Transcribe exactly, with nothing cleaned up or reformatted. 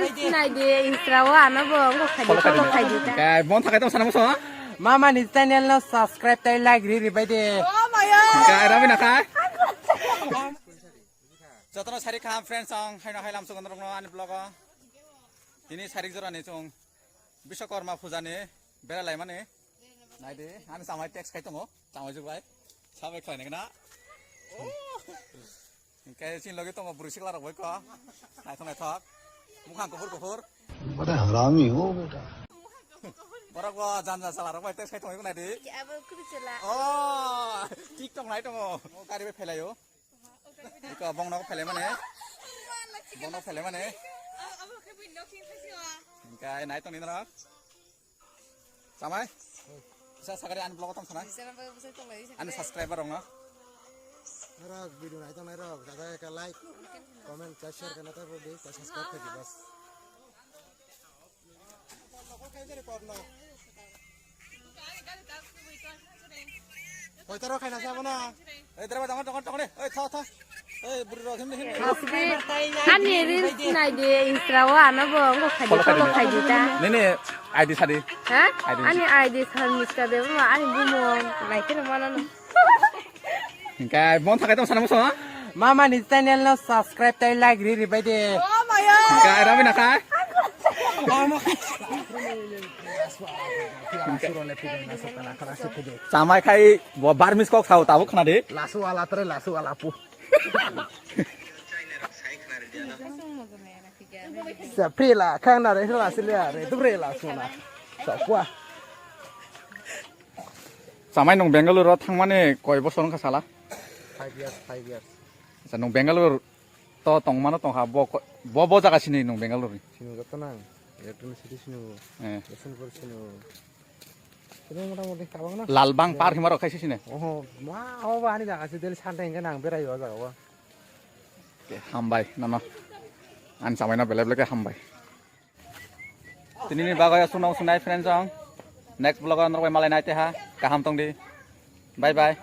Nai de, Insta o ano bo, wngkha khaidi, follow khaidi ta. Khe, bon thakai tong sana muso? Mama ni channel no subscribe tai like ri ri bai de. Khe, rami na kha? Jotono sari kaham friends, ang haino hailam sugan rokno ani vlog o. Tini sarik jora ni chung Biswakarma puja ni bera lai mani. Nai de, ani samai text khai tongo, samai jugbai. Sabai khlai nai na. Hingke chini logi tongo bwrwi sikla rok bai kho. Naithok naithok. Mukhang kuphur kuphur. Bada harami ho beta. Borok bo janja sala rok bai tei sai tongo nai di. Abo kudu chela. Oh, TikTok nai tongo. O gari bai phelaio. Iko bong nok phele mane. Bong nok phele mane. Hingke nai tong ni norok. Samai? Bisa sakari ani vlog tong sana? Bisa, bisa tong lai, bisa. Ani subscriber rok no? Rok video nai tong nai rok, jaga ka like, comment, ka share ka nata bro de, ka subscribe ka di bas. Koitaro khaina sabo na? Ei, dera ba, jangan, jangan, jangan, eh. Ei, tha, tha. Ei, buri rok, himni, himni. Ani reels nai de, Insta o ano bo, wngkha khaidi, follow khaidi ta. Nini I D sadi. Ha? I D. Ani I D Sharmishka Debbarma, ani bumung, nai khe no mano no. Hingke, bon thakai tong sana muso? Mama ni channel no subscribe tai like ri ri bai de. Hingke, rami na kha? Chamai khai bo Burmese kok sao tabuk khna di. Lasu ala tre lasu ala pu. Sa pre la khang na re la sile re tu re la suna. Sa kwa. Chamai nung Bengaluru o thangmani koi bosor wngkha sala? Five years, five years. Acha nung Bengaluru to tongmano tongkha bo ko-, bo, bo jaga sini nung Bengaluru ni? Sini joto nang. Electronic city sini. Eh. Yosonpur sini. Sini motamoti kabang na. Lalbang par hima rok khaisi sini. Oho, ma, o ba ani jaga si del santa hingke nang berai o jaga o. Oke, hambai, nono. Ani chamai no belai belai ke hambai. Tini ni bagwi aswk no sunai friends ang. Next vlog o norok bai malai nai te ha. Kaham tong di. Bye bye.